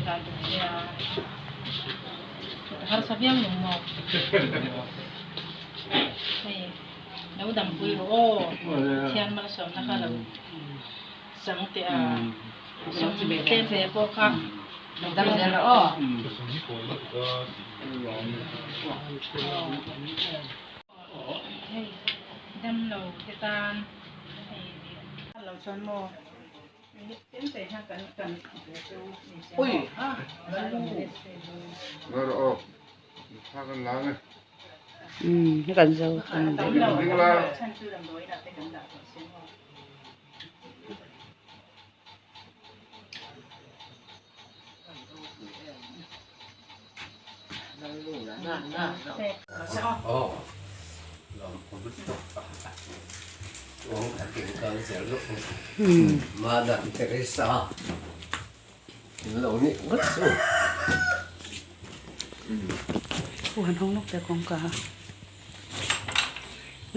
dan tum che a, harsa viau lo maw? Hei lo dampui rawh aw, Pathian malsawmna kha lo chang teh a, sum tlem ve pawh kha lo dam zel rawh aw. Hei damlo te tan hei lo chuan maw. Mother Teresa in lo nih ngawt chu. Pu han hawng lawk teh kawngka a.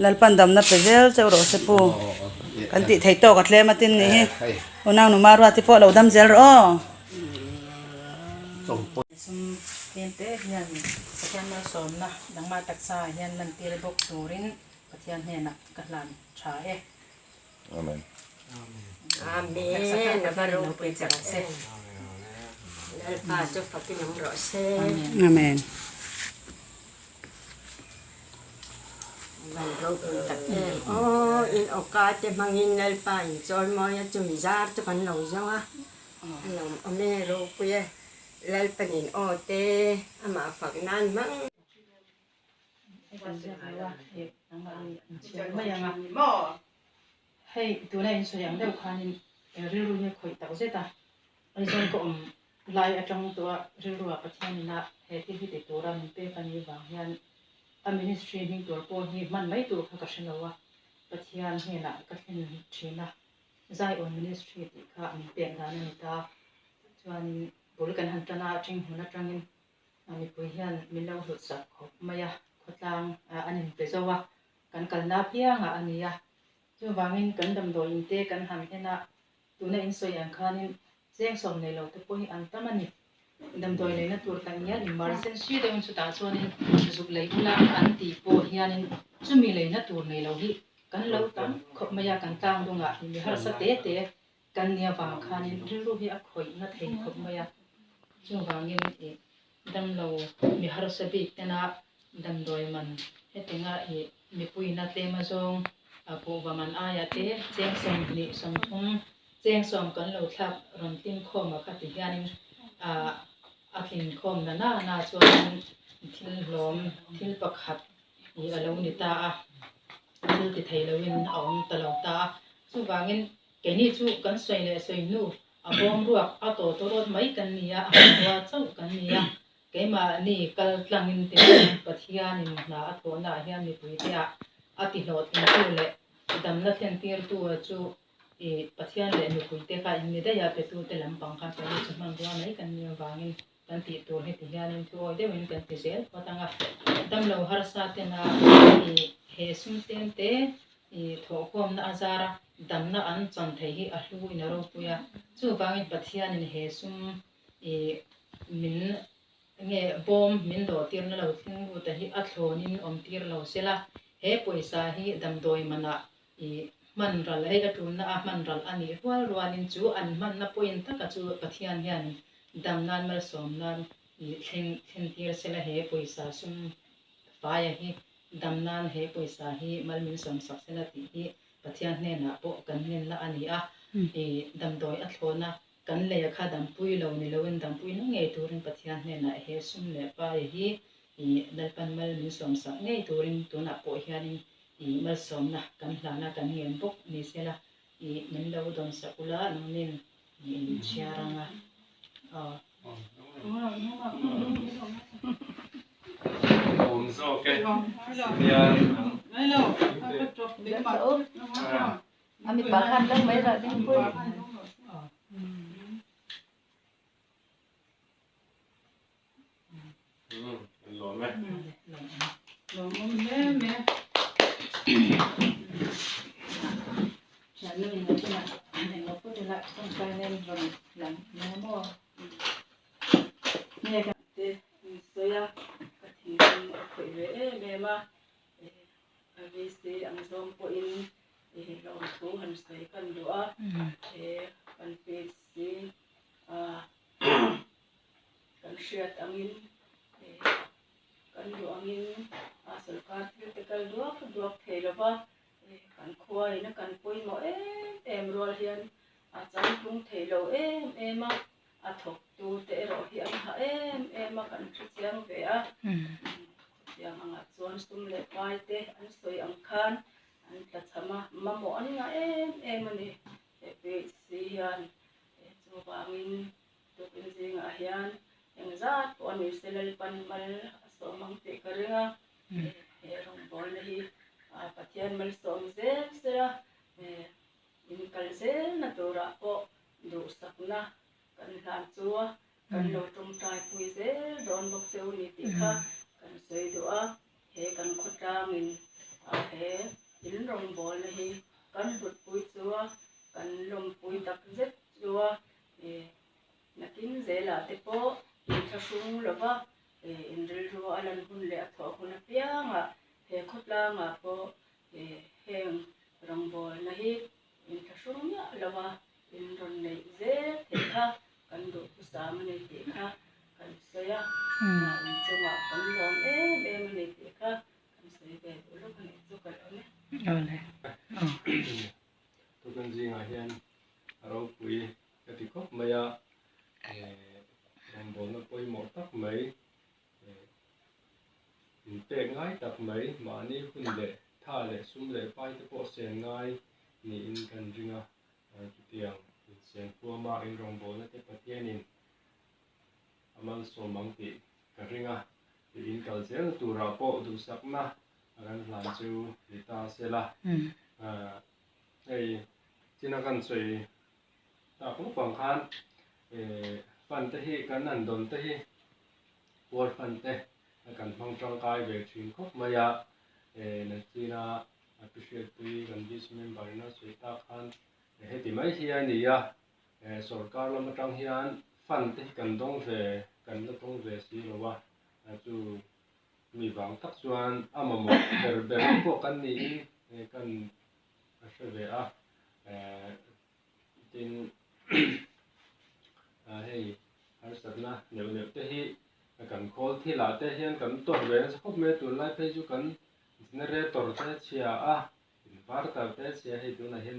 Lalpan damna pe zel cheu rawh se pu. Kan tih theih tawk a tlem a tin nih hi. Unau nu Maruati pawh lo dam zel rawh aw. Sum tlem te hian Pathian malsawmna nangmah taksa ah hian lantir bawk turin Pathian hnenah ka hlan tha e. Amen. Amen. Taksa thar A va Pathian in lo ropui pui che tak rawh se. em. Lalpa chu fakin awm rawh se. Amen. Van ropui tak em. Aw in awka te hmangin Lalpa in chawi mawi a chumi zar chu kan lo zawng a. A lawmawm e ropui e. Lalpanin aw te amah fak nan hmang. Hei tuna in sawi ang deuh khanin rilru hi a khawih tak zet a, Aizawl ka awm lai atang tawha rilrua Pathian ina he thil hi ti tura min pek a nih vang hian a ministry hming tur pawh hi hman mai tur kha ka hre lo a, Pathian hnenah ka thlen thin a. Zion Ministry tih kha min pek dan a ni ta. Chuanin bul kan han tan a, Ṭinghmun aṭangin mipui hian min lo hlut sak khawp mai a, khawtlang an inpe zo a, kan kalna apiangah a ni a. Chuvangin kan damdawi inte kan han en a, tuna insawi ang khanin cheng sawm nei lo te pawh hi an tam a ni. Damdawi leina tur tak ngial emergency deuhin chutah chuanin zuk lei ula an tih pawh hianin chumi leina tur nei lo hi kan lo tam khawp mai a, kan tlang dungah mi harsa te te kan nia vang khanin rilru hi a khawihna thei khawp mai a, chuvangin ih damlo mi harsa bik tena damdawi man hetinga ih mipuina tlem azawng a kuhva man aia te cheng 20 30 Cheng sawm kan lo thlak rawn tling khawm a kha ti hianin ah a tlin khawm na na na chuanin thil hlawm thil pakhat ih a lo ni ta a, thil ti thei loin a awm ta lo ta a. Chuvangin keini chu kan sawi leh sawi hnu a bawm ruak a taw tawrawt mai kan ni a, a hmanrua chauh kan ni a. Keimahni kal tlangin ti hian Pathianin hna a thawhnaah hian mipuite ah a ti hlawhtlingtu leh damna thlentirtu chu I Pathian leh mipuite kha in ni daih a, petute lampang kha ka ri chu hmanrua mai kan nih avangin kan tih tur heti hianin thu awi deuhin kan ti zel phawt ang a. Damlo harsa tena i he sum tlem te i thawhkhawmna a zara damna an chawn thei hi a hlu in a ropui a. Chuvangin Pathianin he sum i min nge bawm min dawh tirna lo thleng lut a hi a thlawnin awm tir lo sela, he pawisa hi damdawi manah I hman ral hei a tulna a hman ral a nih rual rualin chu an hmanna point taka chu Pathian hian dam nan malsawm nan i thleng thlen tir sela he pawisa sum faia hi dam nan he pawisa hi mal min sawm sak sela tih hi Pathian hnenah pawh kan ngenna a ni a. I damdawi a thlawna kan lei a kha dampui lo ni loin dampui na ngei turin Pathian hnenah he sum leh paia hi i Lalpan mal min sawm sak ngei turin tunah pawh hianin I malsawmna kan hlana kan ngen bawk ni sela i min lo dawn sak ula nangnin i in chhiar anga aw. Awm zawk e hian Lawm e. Lawmawm hle mai a. Thiannu in a chungah englo pawh ila tawngtai nen rawn lang nia maw. sawi a, ka thinlung a khawih ve em em a, a VC ang zawng pawhin lawmthu han sawi kan duh a, he kan PHC kan hriat angin kan duh angin sorkar thil te kal duak duak thei lo va, kan khuain a kan pawimawh em em rual hian a changtlung thei lo em em a, a thawktu te erawh hi an ha em em a kan hre chiang ve a, chutiang angah chuan sum leh pai te an sawi ang khan an tla cham a, mamawh an ngah em em a ni. He PHC hian chuvangin tukin zingah hian engzat pawh a ni se Lalpan mal a sawm ang tih ka ring a, he rawngbawlna hi Pathian malsawm zel sela in kal zelna turah pawh duhsakna kan hlan chu a, kan lo tawngtai pui zel dawn bawk cheu ni tih kha kan sawi duh a, he kan khawtlangin he in rawngbawlna hi kan hlutpui chu a, kan lawmpui tak zet chu a, nakin zelah te pawh inthlahrung lova in rilru a lan hun leh a thawh hun apiangah he khawtlangah pawh heng rawngbawlna hi inthlahrung miah lova in rawn neih zel theih kha kan duhthusam a ni tih kha kan sawi a, in chungah kan lawm em em a ni tih kha kan sawi ve duh lawk a nih chu ka lawm e. Awle. Aw. Tukin zingah hian a ropui ka ti khawp mai a, rawngbawlna pawimawh tak mai In pek ngai tak mai, mahni hun leh tha leh sum leh pai te pawh sen ngai niin kan ring a, chutiang insen huama in rawngbawlna te Pathianin a malsawm ang tih ka ring a, tih in kal zelna turah pawh duhsakna a kan hlan chu ni ta sela. Hei china kan sawi tak lawk ang khan fund te hi kan han dawn te hi Puar fan te kan hmang tangkai ve thin khawp mai a, Nachina a pi hriatpui kan VC member in a sawi tak khan heti mai hi a ni a, sorkar lam atang hian fund te hi kan dawng ve kan la dawng ve si lo a, chu mi vang tak chuan a mamawh ber ber te pawh kan niin kan hre ve a, Tin, hei harsatna neuh neuh te hi kan khawl thilah te hian kan tawrh ve nasa khawp mai a, tunlai phei chu kan generator te chhia a, inverter te chhia hei tunah hian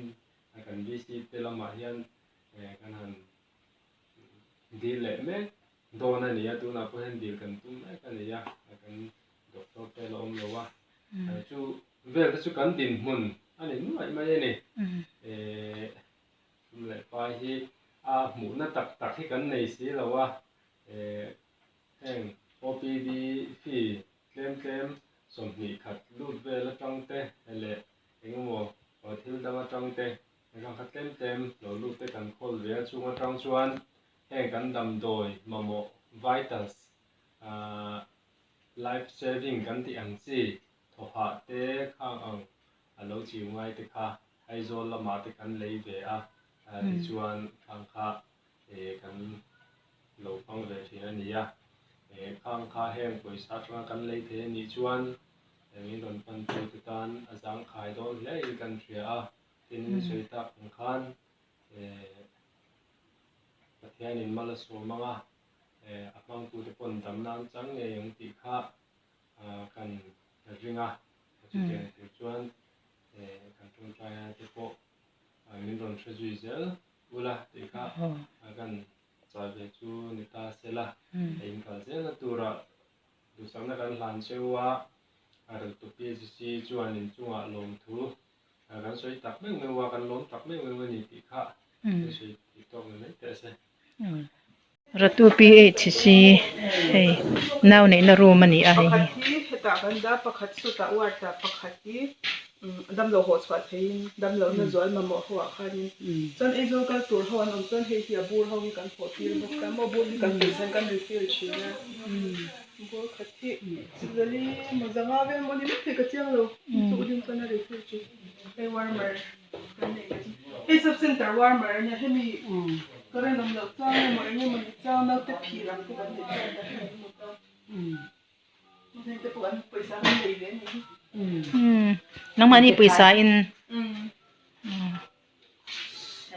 kan VC te lamah hian kan han dil leh mek dawn a ni a, tunah pawh hian dil kan tum mek a ni a, kan doctor te la awm lo a, chu vel te chu kan dinhmun a ni nuaih mai a ni. Sum leh pai hi a hmuhna tak tak hi kan nei si lo a, heng OPD fee tlem tlem 20 lut vel atang te leh engemaw thil dang atang te rangkhat tlem tlem lo lut te kan khawl ve a, chung atang chuan heng kan damdawi mamawh vitals Life saving kan tih ang chi thawhah te khang ang a lo chiu ngai te kha Aizawl lamah te kan lei ve a, tichuan khang kha kan lo hmang ve thin a ni a. Khang kha heng pawisa atanga kan lei thei a nih chuan min rawn pantu te tan a zangkhai dawn hle in kan hria a, tin sawi tak ang khan Pathianin mal a sawm ang a, a hmangtute pawn damna an chang ngei ang tih kha kan ring a, chutiang tur chuan kan tawngtaina te pawh min rawn hre zui zel ula tih kha kan chai ve chu ni ta sela, a inkal zelna turah duhsakna kan hlan cheu a, Ratu PHC chuan inchungah lawmthu Kan sawi tak meuh meuh a, kan lawm tak meuh meuh a ni tih kha kan sawi tih tawk ni mai teh se. Ratu PHC hei nau neihna room a ni a hei hi. Pakhat hi hetah kan dah pakhat sutah ward ah pakhat hi damlo haw chhuah theihin damlohna zual mamawh ho ah khanin chuan Aizawl kal tur ho an awm chuan hei hi a bur ho hi kan hawh tir bawk a maw bur hi kan peih chuan kan refill thin a bur khat hi zali maw zanga vel maw ni mai thei ka chiang lo. Chu ding chuan a refill thin hei warmer kan nei ve chu hei sub center warmer a nia hemi current awm loh chang emaw eng emaw ni chang naute phir ang te kan neih chuan kan hmu ta. Hei te pawh an pawisa kan nei ve a ni hi. Nangmahni pawisa in.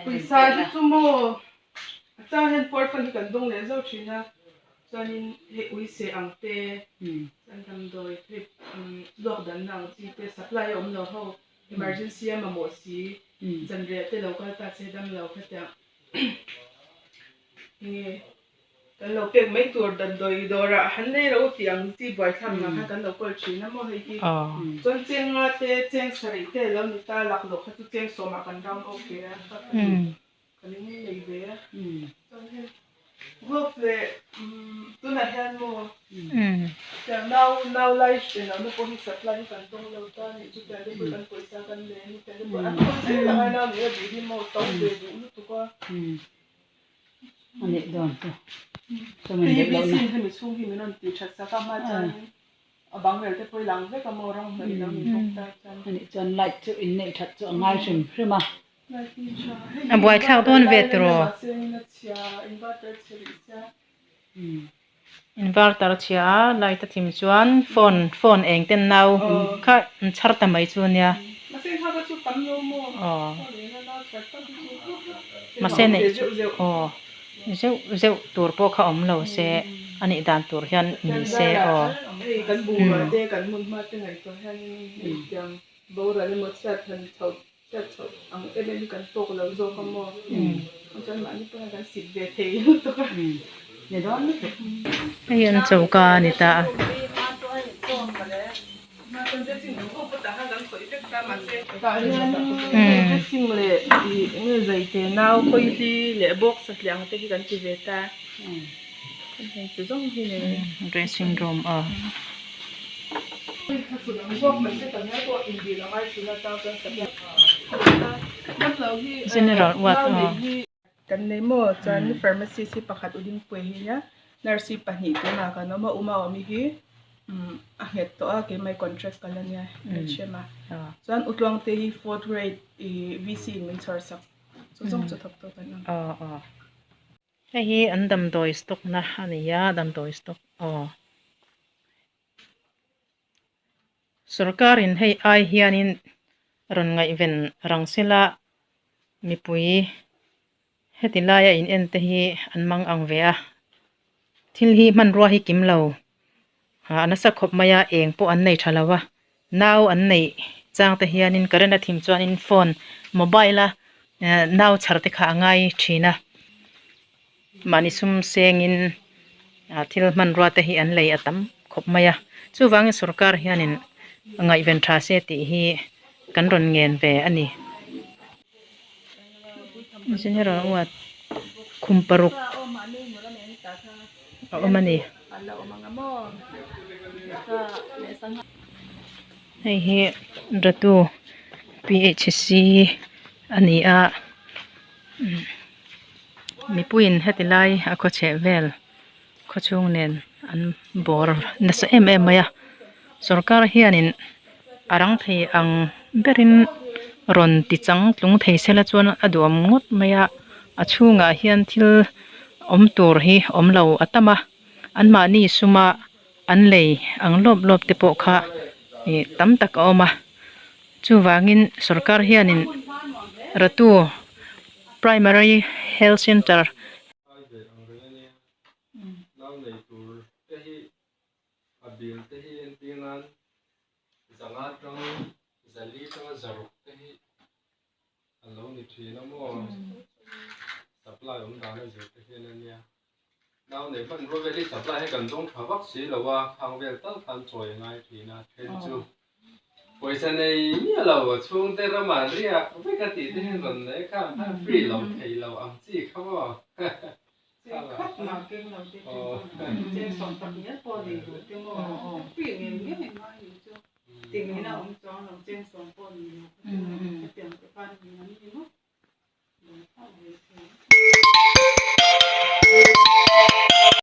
Pawisa hi chu maw a chang hian puar fan hi kan dawng leh zauh thin a chuanin hei ui seh ang te chuan damdawi hei luak danna ang chi te supply a awm lo ho emergency a mamawh si zanriah te lo kal ta se damlo khatiang enge Kan lo pek mai tur damdawi dawrah han nei lo tih ang chi buaithlak lah khan kan lo kawl thin a maw hei hi. Chuan cheng nga te cheng sarih te lo ni ta laklawh kha chu cheng sawmah kan round off ve a kha kan nei ve a. Chuan hei glove leh tunah hian maw tiang nau nau lai hriat lohna pawh hi supply hi kan dawng lo ta a nih chu tiang te pawh kan pawisa kan nei a ni tiang te pawh an kawl zel ang a nau neih a duh hi maw to ve duh lutuk a. A neih dawn chu chuan in daih loh na. Hemi chhung hi min rawn ti that sak a hma chuan a bang rel te pawh i lang vek a maw rawng hnawih lo ni bawk ta chuan. A nih chuan light chu in neih that chu a ngai hrim hrim a. Light hi tha hei A buaithlak dawn ve tiraw. Chhia inverter chhe rih sia. Inverter chhia a light a thim chuan phone phone eng ten nau kha an chhar ta mai chu ania. Aw mahse neih chu aw zeuh zeuh tur pawh kha awm lo se a nih dan tur hian ni se aw. Hriat chhoh ang em em hi kan tawk lo zawk a maw? Chuan mahni pawh hian kan sit ve thei lutuk a. Ni dawn lutuk. Hei an choka a ni ta a. Tah hian dressing leh ih enge zaite nau khawihli leh box satliah ang te hi kan ti ve ta. Hei chu zawng hi nei. Dressing room aw. General ward aw. Kan nei maw chuan pharmacist hi pakhat u dingpui hi nia nurse hi pahnih tunah kan awm a uma awmi hi a nghet tawh a keimah hi contract ka la nia hrem a chuan u tluangte hi fourth grade ih VC in min chhawr sak chu zawng chu thawk tawh kan awm. Hei hi an damdawi stock na a ni a damdawi stock aw. Sorkarin hei ai hianin rawn ngaihven rang sela mipui heti laia in en te hi an mang ang ve a thil hi hmanrua hi kim lo ah a nasa khawp mai a eng pawh an nei tha lo a nau an neih chang te hianin current a thim chuanin phone mobile a nau chhar te kha a ngai thin a. Mahni sum sengin ah thil hmanrua te hi an lei a tam khawp mai a, chuvangin sorkar hianin ngaihven tha se tih hi kan rawn ngen ve a ni. General ward khum paruk a awm a ni. Hei hi Ratu P_H_C a ni a. Mipuiin heti lai a khaw chheh vel khaw chhung nen an bawr nasa em em mai a sorkar hianin a rang thei ang berin rawn ti chang tlung thei sela chuan a duhawm ngawt mai a a chhungah hian thil awm tur hi awm lo a tam a anmahni suma an lei ang lawp lawp te pawh kha ih tam tak a awm a. Chuvangin sorkar hianin Ratu Primary Health Centre Ai ve ang reng a nia. Nau nei tur te hi a bil te hi entir nan zanga tang zali tanga zaruk te hi a lo ni thin a maw supply awm dan a zir te hian a nia. Nau nei hmanrua vel hi supply hi kan dawng tha vak si lo a, khang vel tal khan chawi a ngai thin a, then chu pawisa nei miah lo a chhungte ramah riak vek a tih te hian rawn nei kha khan free lo thei lo ang chi kha maw. Cheng khat mah keng lo te then chu cheng sawm tak ngial pawh nei duh te maw.